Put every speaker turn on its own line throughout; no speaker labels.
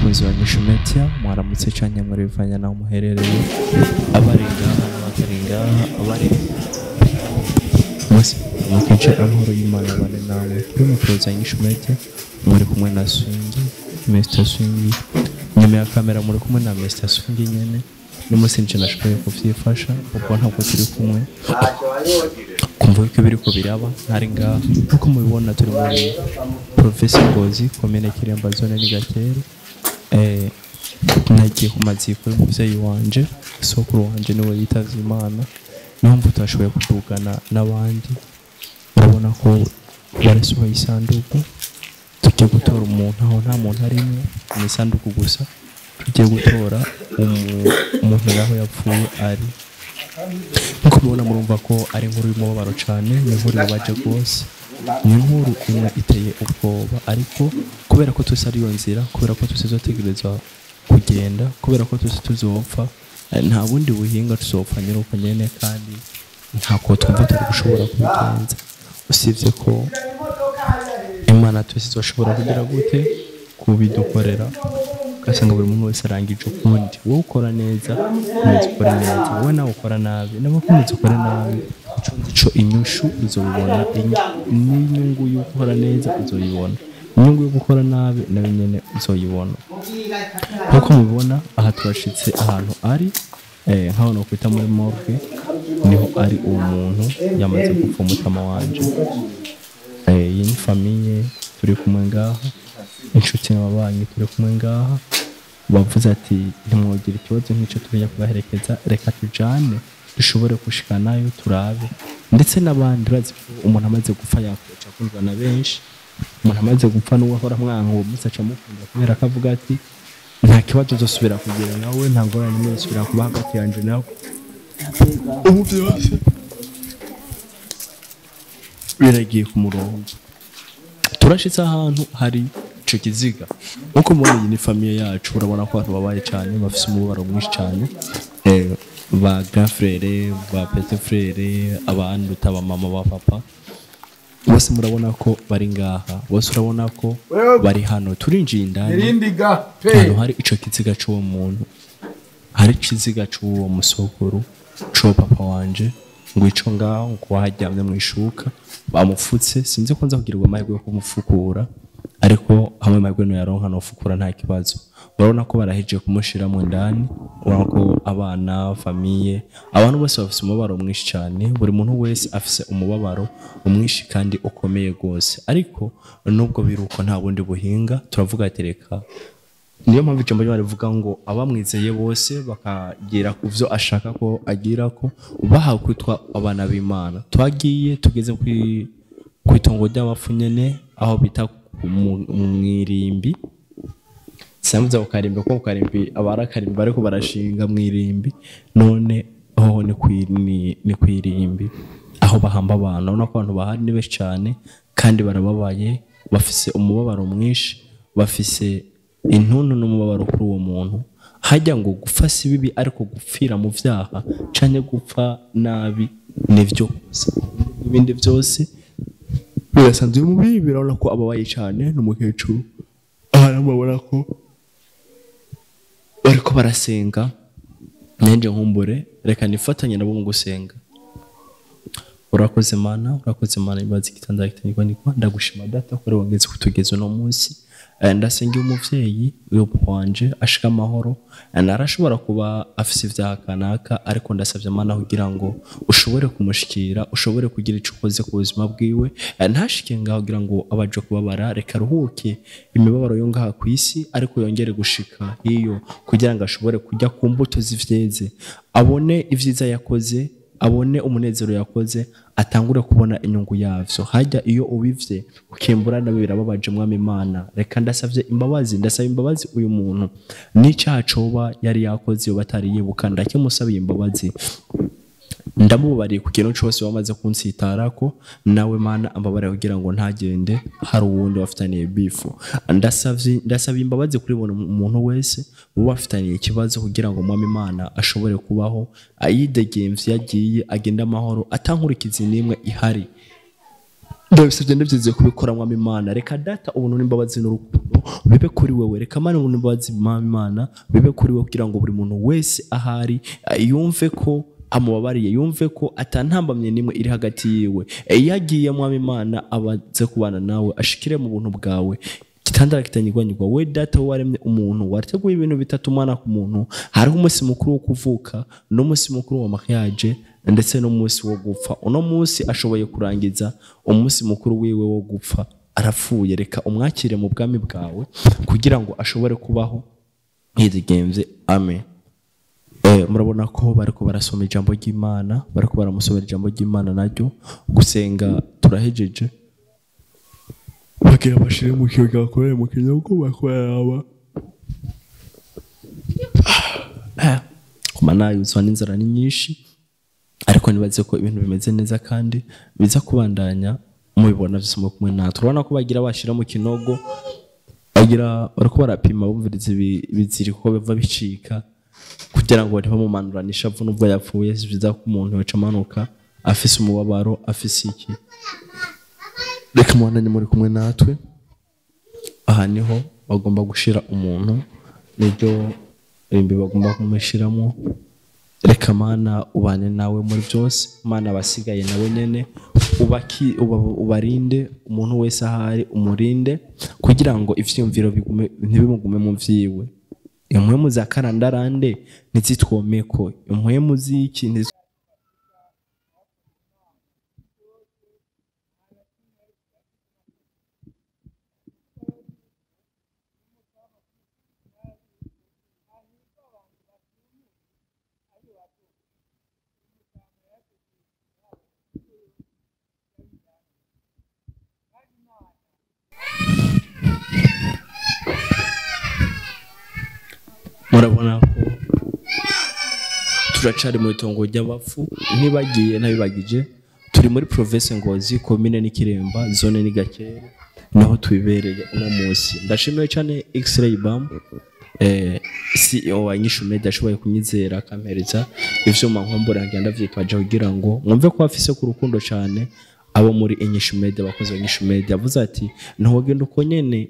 Bakunzi ba Nyishu Media, mwaramutse canke murivanya naho muherereye, abari ngaha n'abatari ngaha, abari bose mukije amahoro y'Imana bane namwe. Kuri mikoro za Nyishu Media muri kumwe na Swingi, Mr Swingi. Nyuma ya kamera muri kumwe na Mr Swingi nyene. N'umunsi nje nashoboye kuvyifasha kuko ntabwo turi kumwe kumva yuko ibiriko biraba ntari ngaha. Nkuko mubibona turi muri Province Ngozi, komine Kiremba, zone ni Gakere. Nagiye ku maziko y'umuvyeyi wanje, sokuru wanje niwe yitavye Imana, niyo mpamvu tutashoboye kudugana n'abandi. Urabona ko barasohoye isanduku, tugiye gutora umuntu aho nta muntu arimwo, ni isanduku gusa. Tugiye gutora umuntu naho yapfuye ari. Nkuko mubibona murumva ko ari inkuru y'umubabaro cane, ni inkuru ibabaje rwose, ni inkuru imwe iteye ubwoba, ariko kubera ko twese ariyo nzira, kubera ko twese tuzotegerezwa kugenda, kubera ko twese tuzopfa, nta bundi buhinga, tuzopfa nyine uko nyene, kandi ntako twumva turi gushobora kubigenza, usibye ko Imana twese izoshobora kugira gute kubidukorera. Ugasanga buri muntu wese arangije ukundi, wowe ukora neza komeza ukore neza, wowe nawe ukora nabi nawe komeza ukore nabi. Ico nzi co inyishu uzobibona, n'inyungu yo gukora neza uzoyibona, inyungu yo gukora nabi nayo nyene uzoyibona. Nkuko mubibona aha turashitse ahantu ari, nkaho nokwita muri morgue, niho ari uwo muntu yamaze gupfa, umutama wanje. Iyi ni famille turi kumwe ngaha, inshuti n'ababanyi turi kumwe ngaha, bavuze ati ntimwogira ikibazo nk'ico turiya kubaherekeza, reka tujane dushobore gushikanayo turabe. Ndetse n'abandi bazi ko umuntu amaze gupfa yakwica akundwa na benshi, umuntu amaze gupfa n'uwo ahora amwanka uwo munsi aca amukunda, kubera ko avuga ati nta kibazo uzosubira kugira nawe, nta ngorane n'imwe izosubira kuba hagati yanje nawe. Ubu byose biragiye ku murongo. Turashitse ahantu hari ico kiziga. Nkuko mubona iyi ni famille yacu, urabona ko abantu babaye cane, bafise umubabaro mwinshi cane. Ba grand frère, ba petit frère, abanduta ba mama ba papa, bose murabona ko bari ngaha, bose urabona ko bari hano. Turinjiye indani
irindi ga pe
ahantu hari ico kiziga c'uwo muntu, hari ikiziga c'uwo musokuru, c'uwo papa wanje, ngo ico ngaho ngo haryamye mw'ishuka bamufutse. Sinzi ko nza kugirirwa amahirwe yo kumufukura, ariko hamwe amahirwe noyaronka nofukura nta kibazo. Urabona ko barahejeje kumushiramo indani, urabona ko abana, famille, abantu bose bafise umubabaro mwinshi cane, buri muntu wese afise umubabaro mwinshi kandi ukomeye rwose. Ariko nubwo biruko nta bundi buhinga, turavuga ati reka, niyo mpamvu ijambo ry'Imana rivuga ngo abamwizeye bose bakagera ku vyo ashaka ko agira ko bahawe kwitwa abana b'Imana. Twagiye tugeze kw'itongo ry'abapfu nyene, aho bita mw'irimbi. Sinavuze ku karimbi kuko ku karimbi aba ari akarimbi bariko barashinga mw'irimbi, none hoho ni kw'irimbi aho bahamba abantu. Urabona ko abantu bahari ni benshi cane kandi barababaye, bafise umubabaro mwinshi, bafise intuntu n'umubabaro kuri uwo muntu. Hajya ngo gupfa si bibi, ariko gupfira mu vyaha canke gupfa nabi nivyo gusa, ibindi vyose birasanzwe. Mu bibi birabona ko ababaye cane n'umukecuru, ahantu babona ko bariko barasenga. Nanje nkumbure reka nifatanye nabo mu gusenga. Urakoze Mana, urakoze Mana, ibaze igitanda kitanyikwa nikwa. Ndagushima Data ko wongeze kutugeza uno munsi. Ndasenga umuvyeyi uyo papa wanje ashika amahoro. Narashobora kuba afise ivyaha kanaka, ariko ndasavye Mana kugira ngo ushobore kumushikira, ushobore kugira ico ukoze ku buzima bwiwe. Ntashike ngaho kugira ngo abaje kubabara, reka aruhuke imibabaro yo ngaha kw'isi, ariko yongere gushika iyo kugira ngo ashobore kujya ku mbuto z'ivyeze, abone ivyiza yakoze, abone umunezero yakoze, atangure kubona inyungu yavyo. Hajya iyo ubivye ukimbura nabi birababaje. Mwami Imana, reka ndasavye imbabazi, ndasaba imbabazi uyu muntu n'icaha coba yari yakoze yoba atari yibuka, ndakimusabiye imbabazi, ndamubabariye ku kintu cose wamaze kunsitarako. Nawe Mana ambabarire kugira ngo ntagende hari uwundi wafitaniye bifu. Ndasabye imbabazi kuri buri muntu wese uba afitaniye ikibazo, kugira ngo Mwami Imana ashobore kubaho ayidegemvye, yagiye agenda amahoro atankurikizi n'imwe ihari. Ndabisabye ndabyizeye kubikora mwami Imana. Reka data ubuntu n'imbabazi n'urukundo bibe kuri wewe. Reka Mana ubuntu n'imbabazi mwami Imana bibe kuri wewe, kugira ngo buri muntu wese ahari yumve ko amubabariye, yumve ko atantambamye nimwe iri hagati yiwe. Iyo agiye mwami Imana abaze kubana nawe, ashikire mu buntu bwawe. Kitandara kitanyigwanyigwa. We data waremye umuntu, wateguye ibintu bitatu mwana ku muntu. Hariho umunsi mukuru wo kuvuka, n'umunsi mukuru wa mariage, ndetse n'umunsi wo gupfa. Uno munsi ashoboye kurangiza umunsi mukuru wiwe wo gupfa, arapfuye. Reka umwakire mu bwami bwawe kugira ngo ashobore kubaho yidegemvye. Amen. Murabona ko bariko barasoma ijambo ry'Imana, bariko baramusomera ijambo ry'Imana naryo. Gusenga turahejeje, bagira bashire mu kiyoga bakorere mu kinyago bakorera kumana yuzwa n'inzara ni nyinshi, ariko nibaze ko ibintu bimeze neza kandi biza kubandanya mubibona byose muri kumwe natwe. Urabona ko bagira bashira mu kinogo, bagira bariko barapima bumviriza ibiziriko biva bicika kugira ngo ntibamumanurane ishavu nubwo yapfuye. Si byiza ko umuntu yoca amanuka afise umubabaro, afise iki. Reka mubandanye muri kumwe natwe. Aha niho bagomba gushira umuntu, niryo rimbi bagomba kumushiramo. Reka Mana ubane nawe muri byose. Mana abasigaye nawe nyene ubarinde, umuntu wese ahari umurinde, kugira ngo ivyiyumviro bigume ntibimugume mu vyiwe. Impwemu za karandarande ntizitwomeko, impwemu z'iki murabona ko turacari mu itongo ry'abapfu. Ntibagiye ntabibagije, turi muri province Ngozi, commune ni Kiremba, zone ni Gakere, naho tubibereye uno munsi. Ndashimiye cyane X-Ray Bam, CEO wa Inyishu Media, ashoboye kunyizera akampereza ivyuma nkombora ngenda ndavyitwaje kugira ngo mwumve ko afise ku rukundo cyane abo muri Inyishu Media, abakozi ba Inyishu Media. Avuze ati ntogenda uko nyene,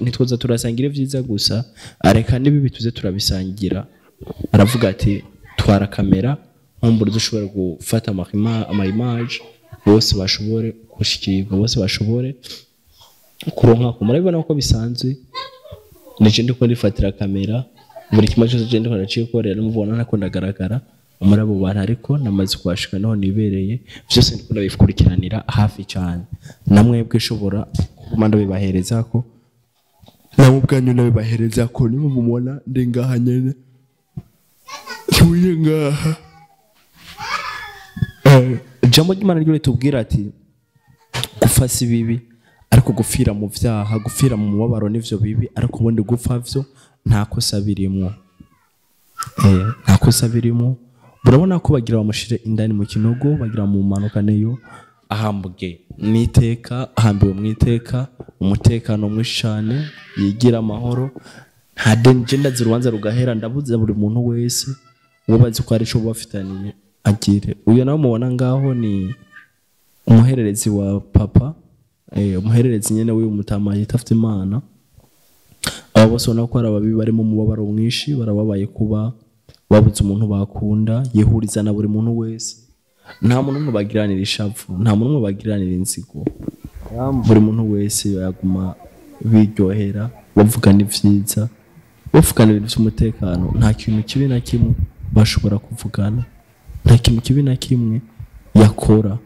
ntitwoza turasangira ivyiza gusa, areka n'ibibi tuze turabisangira. Aravuga ati twara kamera nkumbura dushobora gufata ama image bose bashobore gushikirwa, bose bashobore kuronka. Murabibona ko bisanzwe, nije ndiko ndifatira kamera buri kimwe cyose je ndiko ndacikorera, mubona ntako ndagaragara muri abo bantu, ariko namaze kuhashika naho nibereye byose ndiko ndabikurikiranira hafi cyane. Namwebwe shobora kuguma ndabibahereza ko namwe ubwanyu ndabibahereza ko niba mubona ndi ngaha nyene tuye ngaha. Ijambo ry'Imana ryo ritubwira ati gupfa si bibi, ariko gupfira mu vyaha, gupfira mu mubabaro nivyo bibi, ariko ubundi gupfa vyo nta kosa birimwo. Nta kosa birimwo. Murabona ko bagira bamushire indani mu kinogo, bagira mu manukaneyo ahambwe mwiteka, ahambiwe mwiteka, umutekano mwinshi cyane, yigira amahoro. Nta danger, ndazi urubanza rugahera, ndabuza buri muntu wese ubazi ko ari cyo bafitaniye agire. Uyo nawe mubona ngaho ni umuhererezi wa papa, umuhererezi nyene w'uyu mutama yitafite Imana. Abo bose ubona ko ari ababi bari mu mubabaro mwinshi, barababaye kuba babuze umuntu bakunda, yihuriza na buri muntu wese. Nta muntu umwe bagiranira ishavu, nta muntu umwe bagiranira inzigo. Buri muntu wese yaguma biryohera, bavugana ivyiza, bavugana ibintu by'umutekano. Nta kintu kibi na kimwe bashobora kuvugana, nta kintu kibi na kimwe yakora.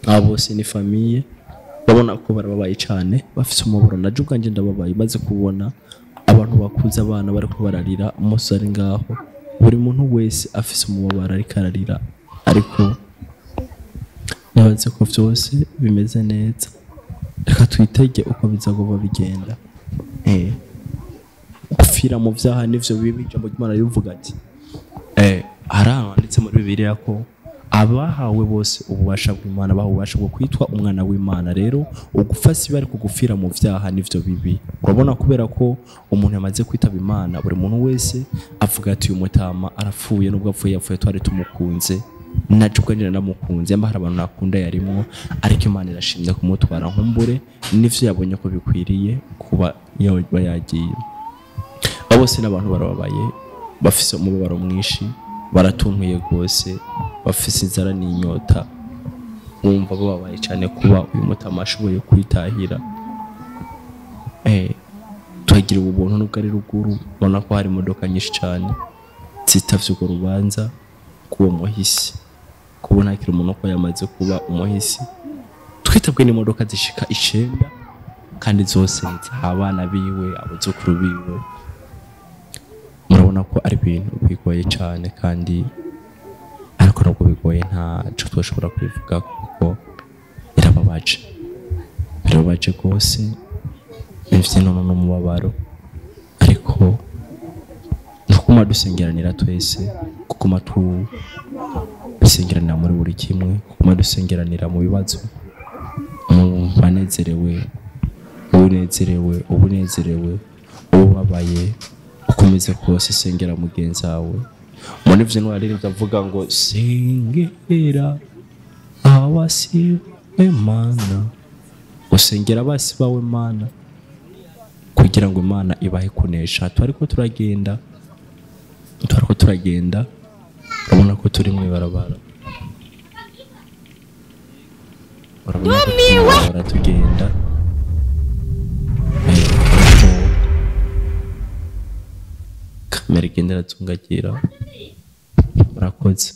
Abo bose ni famille, babona ko barababaye cyane, bafise umubabaro. Naje ubwanje ndababaye maze kubona abantu bakuze, abana bariko bararira umunsi ari ngaho. Buri muntu wese afise umubabaro ariko ararira, ariko nabaze ko vyose bimeze neza. Reka twitege uko biza kuba bigenda. Gupfira mu vyaha nivyo bibi. Ijambo ry'Imana rivuga ati hari ahantu handitse muri Bibiliya ko abahawe bose ububasha bw'Imana bahawe ububasha bwo kwitwa umwana w'Imana. Rero ugupfa si bari kugupfira mu vyaha nivyo bibi. Urabona kubera ko umuntu yamaze kwitaba Imana, buri muntu wese avuga ati uyu mutama arapfuye, nubwo apfuye yapfuye twari tumukunze. Naje ubwo njye namukunze, yamba hari abantu nakunda yarimwo, ariko Imana irashimye kumutwara nkumbure n'ivyo yabonye ko bikwiriye kuba yoba yagiye. Abo bose n'abantu barababaye, bafise umubabaro mwinshi, baratuntuye rwose, bafise inzara n'inyota, bumva bababaye cyane kuba uyu mutama ashoboye kwitahira. Turagira ubuntu nubwo ari ruguru, ubona ko hari imodoka nyinshi cyane zitavye urwo rubanza k'uwo muhisi, kubona hakiri umuntu ko yamaze kuba umuhisi. Twitabwe n'imodoka zishika 9 kandi zose abana biwe, abuzukuru biwe. Murabona ko ari ibintu bigoye cyane, kandi ariko nubwo bigoye ntaco twashobora kubivuga kuko birababaje, birababaje rwose, bifite n'umubabaro. Ariko nukuma dusengeranira twese, kuguma dusengeranira muri buri kimwe, kuguma dusengeranira mu bibazo, mu banezerewe, unezerewe, ubunezerewe, ubabaye, ukomeze kose sengera mugenzi wawe. Muri ivyo ntwaririmbye avuga ngo sengera abasi Mana, usengera abasi bawe Mana, kugira ngo Imana ibahe kunesha. Twariko turagenda, urabona ko turi mu ibarabara, urabona ko turi mu ibarabara tugenda. Kamera igenda iratungagira. Murakoze.